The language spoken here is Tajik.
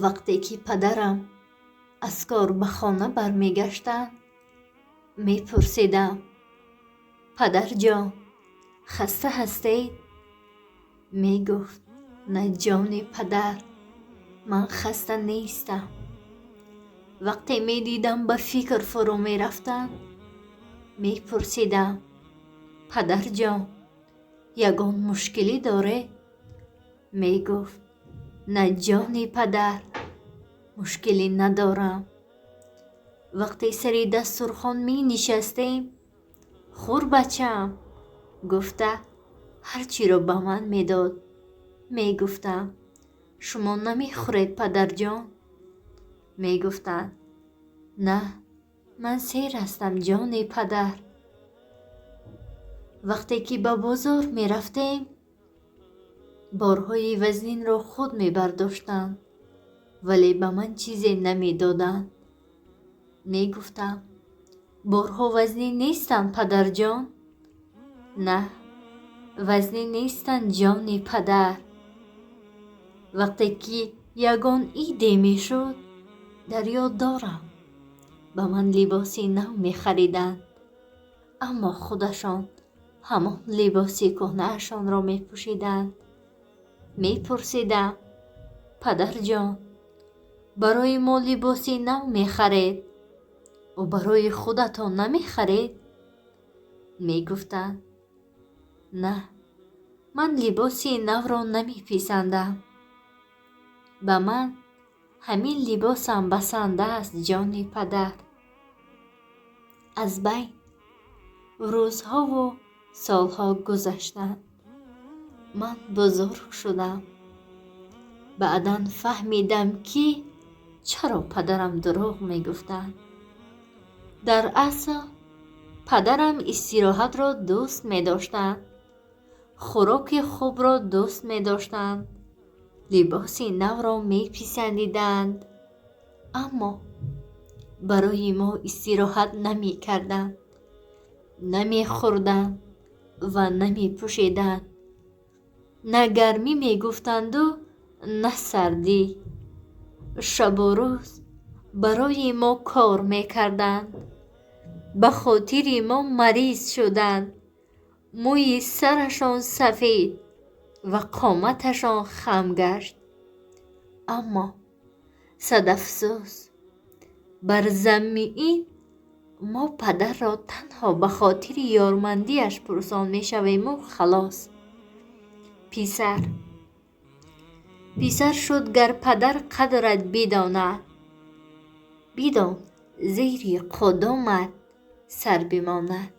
Вақте ки падарам аз кор ба хона бармегаштанд, мепурсидам: «Падарҷон, хаста ҳастед?» Мегуфт: «На, ҷони падар, ман хаста нестам». Вақте медидам ба фикр фурӯ мерафтанд, мепурсидам: «Падарҷон, ягон мушкилӣ доред?» Мегуфт: «На, ҷони падар, мушкилӣ надорам». Вақте сари дастурхон менишастем, «Хӯр, бачаам», гуфта ҳарчиро ба ман медод. Мегуфтам: «Шумо намехӯред, падарҷон?» Мегуфтанд: «На, ман сер ҳастам, ҷони падар». Вақте ки ба бозор мерафтем, борҳои вазнинро худ мебардоштанд, вале ба ман чизе намедоданд. Мегуфтам: «Борҳо вазнин нестанд, падарҷон?» «На, вазнин нестанд, ҷони падар». Вақте ки ягон иде мешуд, дар ёд дорам, ба ман либоси нав мехариданд, аммо худашон ҳамон либоси кӯҳнаашонро мепӯшиданд. Мепурсидам: «Падарҷон, барои мо либоси нав мехаред ӯ барои худатон намехаред?» Мегуфтанд: «На, ман либоси навро намеписандам. Ба ман ҳамин либосам басанда аст, ҷони падар». Аз байн рӯзҳову солҳо гузаштанд. Ман бузург шудам. Баъдан фаҳмидам, ки чаро падарам дурӯғ мегуфтанд. Дар асл падарам истироҳатро дӯст медоштанд, хӯроки хубро дӯст медоштанд, либоси навро меписандиданд, аммо барои мо истироҳат намекарданд, намехӯрданд ва намепӯшиданд. На гармӣ мегуфтанду на сардӣ. Шабу рӯз барои мо кор мекарданд. Ба хотири мо мариз шуданд. Мӯи сарашон сафед ва қоматашон хам гашт. Аммо сад афсӯс, бар замми ин мо падарро танҳо ба хотири ёрмандиаш пурсон мешавему халос. Писар писар шуд, гар падар қадрат бидонад, бидон, зери қудумат сар бимонад.